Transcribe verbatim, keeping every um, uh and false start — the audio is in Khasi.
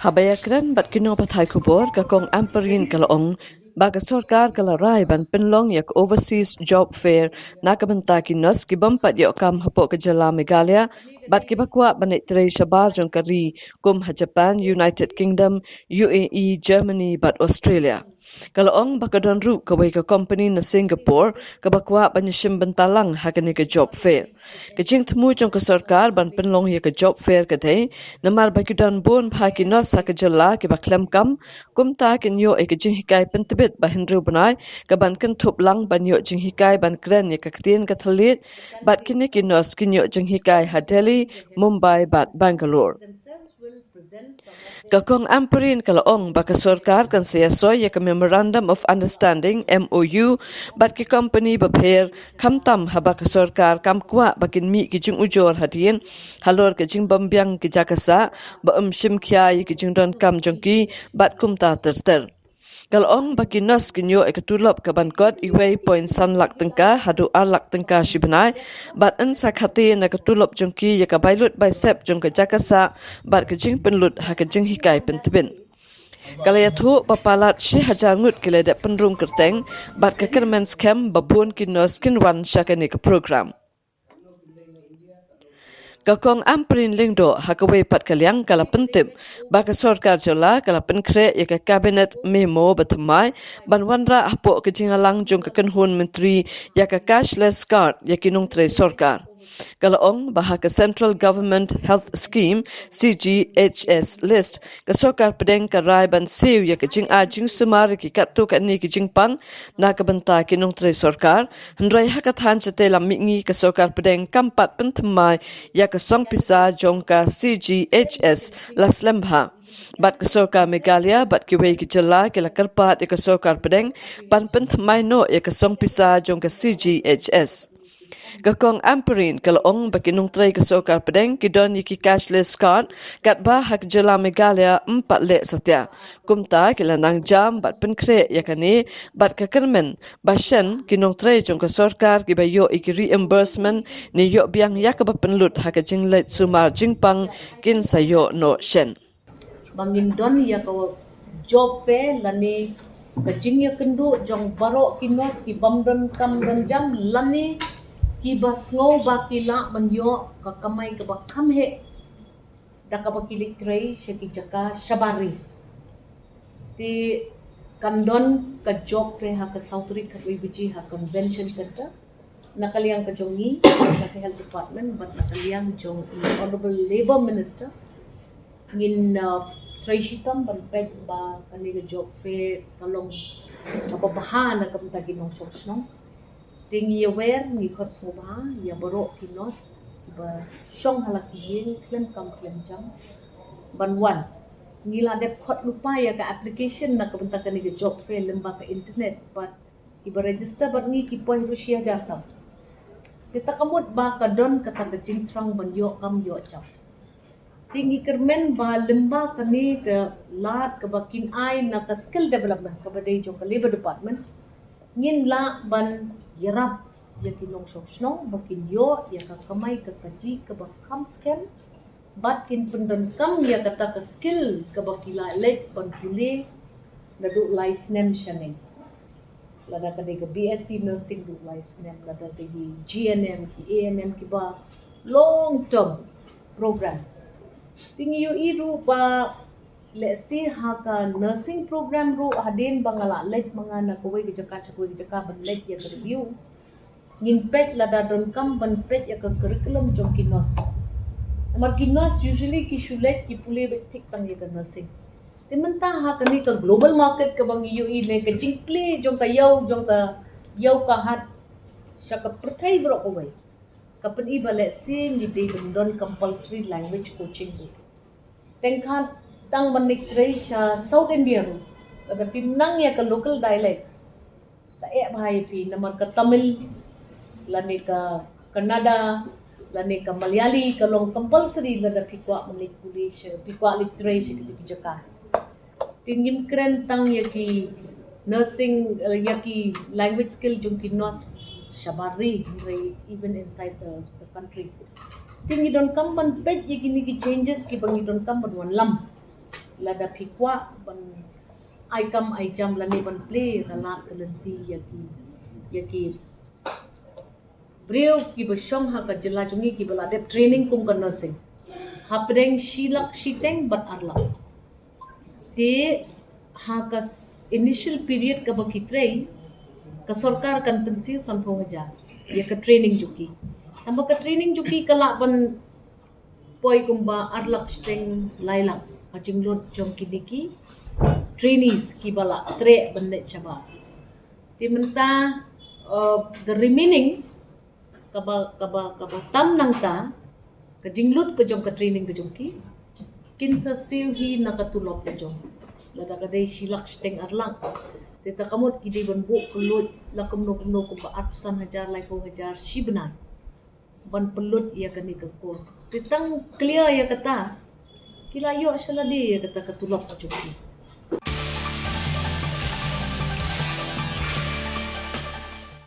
Haba ïakren bad ki nongpathai khubor, ka Kong Ampareen ka la ong ba ka sorkar ka la rai ban pynlong ïa ka Overseas Job Fair na ka bynta ki nurse ki bym pat ïoh kam hapoh ka jylla Meghalaya bad kiba kwah ban leit trei shabar jong ka ri, kum ha Japan, United Kingdom, U A E, Germany bad Australia. Ka la ong ba ka don ruh kawei ka company na Singapore kaba kwah ban ïashim bynta lang ha kane ka job fair. Ka jingthmu jong ka sorkar ban pynlong ïa ka job fair ka dei namar ba ki don bun bha ki nurse ha ka jylla kiba khlem kam, kumta kin ïoh ïa ka jinghikai pyntbit ba hynriew bnai kaban kynthup lang ban ïoh jinghikai ban kren ïa ka ktien ka thylliej, bad kine ki nurse kin ïoh jinghikai ha Delhi, Mumbai bad Bangalore. Ka Kong Ampareen ka la ong ba ka sorkar kan sa ïasoi ïa ka Memorandum of Understanding, M O U, bad ki company bapher, khamtam haba ka sorkar kam kwah ba kin mih ki jingujor hadien halor ka jingbymbiang ki jaka sah, ba ym shim khia ïa ki jingdonkam jong ki bad kumta ter ter. Ka la ong ba ki nurse kin ïoh ïa ka tulop kaban kot uwei point san lak tyngka haduh ar lak tyngka shi bnai, bad yn sa khate na ka tulop jong ki ïa ka bai lut bai sep jong ka jaka sah bad ka jingpynlut ha ka jinghikai pyntbit. Ka la ïathuh ba palat shi hajar ngut ki la dep pynrung kyrteng bad ka kyrmen skhem ba bun ki nurse kin wan sha kane ka program. Ka Kong Ampareen Lyngdoh ha kawei pat ka liang ka la pyntip ba ka sorkar jylla ka la pynkhreh ïa ka cabinet memo bathymmai ban wanrah hapoh ka jingïalang jong ka kynhun myntri ïa ka cashless card ïa ki nongtrei sorkar. Ka la ong ba ha ka Central Government Health Scheme, C G H S list, ka sorkar pdeng ka rai ban siew ïa ka jingai jingsumar ïa ki katto katne ki jingpang na ka bynta ki nongtrei sorkar. Hynrei ha ka thaiñ shatei lam mihngi ka sorkar pdeng kam pat pynthymmai ïa ka song pisa jong ka C G H S la slem bha. Bad ka sorkar Meghalaya bad kiwei ki jylla ki la kyrpad ïa ka sorkar pdeng ban pynthymmai noh ïa ka song pisa jong ka C G H S. Ka Kong Ampareen ka la ong ba ki nongtrei ka sorkar pdeng ki don ïa ki cashless card, katba ha ka jylla Meghalaya ym pat leh satia. Kumta ki la nang jam bad pynkhreh ïa kane bad ka kyrmen ba shen ki nongtrei jong ka sorkar kiba ïoh ïa ki reimbursement ne ïoh biang ïa kaba pynlut ha ka jingleit sumar jingpang kin sa ïoh noh shen. Ba ngin don ïa ka job fair lane ka jingïakynduh jong baroh ki nurse ki bym don kam don jam lane kiba sngew ba ki lah ban ïoh ka kamai kaba kham heh da kaba ki leit trei sha ki jaka shabar ri. Te kan don ka job fair ha ka saw tarik khatwei baje ha Convention Centre. Na ka liang ka jong ngi, na ka Health Department, bad na ka liang jong i Honourable Labour Minister, ngin, uh, trei shitom ban peit ba kane ka job fair ka long kaba bha na ka bynta ki nongshong shnong. Te ngi ïawer, ngi khot sngewbha ïa baroh ki nurse kiba shong ha la ki ïing khlem kam khlem jam ban wan. Ngi la dep khot lypa ïa ka application na ka bynta kane ka job fair lyngba ka internet, bad kiba register bad ngi ki poi ruh shi hajar tam. Te ta ka mut ba ka don kata ka jingthrang ban ïoh kam ïoh jam. Te ngi kyrmen ba lyngba kane ka lad kaba kin ai na ka skill development kaba dei jong ka Labour Department, ngin lah ban ïarap ïa ki nongshong shnong ba kin ïoh ïa ka kamai ka kajih kaba kham skhem, bad kin pyndonkam ïa kata ka skill kaba ki la leit ban pule naduh lai snem shaneng. Lada ka dei ka B S C nursing duh lai snem, lada ka dei G N M, ki A N M kiba long term programs. Te ngi ïohi ruh ba lehse ha ka nursing program ruh hadien ba nga la leit ma nga na kawei ka jaka sha kawei ka jaka ban leit ïa ka review, ngin peit lada donkam ban peit ïa ka curriculum jong ki nurse. Namar ki nurse usually ki shu leit ki pule beit thik tang ïa ka nursing. Te mynta ha kane ka global market kaba ngi ïohi ne ka jingplie jong ka ïew jong ka ïew ka hat sha ka pyrthei baroh kawei, ka pyni ba lehse ngi dei ban don compulsory language coaching ruh. Teng khat tang ban leit trei sha South India ruh, lada phim nang ïa ka local dialect, ka eh bha ïa phi, namar ka Tamil lane ka Kannada lane ka Malayali ka long compulsory lada phi kwah ban leit pule sha, phi kwah leit trei sha kito ki jaka. Te ngim kren tang ïa ki nursing, eh, ïa ki language skill jong ki nurse shabar ri, hynrei even inside the, the country. Te ngi donkam ban peit ïa kine ki changes kiba ngi donkam ban wanlam. Lada phi kwah ban ai kam ai jam lane ban plie ka lad ka lynti ïa ki, ïa ki briew kiba shong ha ka jylla jong ngi kiba la dep training kum ka nursing, hapdeng shi lak shiteng bad ar lak. Te ha ka s- initial period kaba ki trei, ka sorkar kan pynsiew sanphew hajar ïa ka training jong ki. Tangba ka training jong ki ka lah ban poi kumba ar lak shiteng lai lak ha jinglut jong kine ki trainees kiba la treh ban leit shabar. Te mynta, uh, the remaining kaba, kaba, kaba tam nangta, ka jinglut ka jong ka training ka jong ki, kin sa siew hi na ka tulop ka jong. Lada ka dei shi lak shiteng ar lak, te ta ka mut ki dei ban buh ka lut la kumno kumno kumba arphew san hajar, laiphew hajar shi bnai ban pynlut ïa kane ka course. Te tang clear ïa kata, ki la ïoh sha lade ïa kata ka tulop ka jong ki.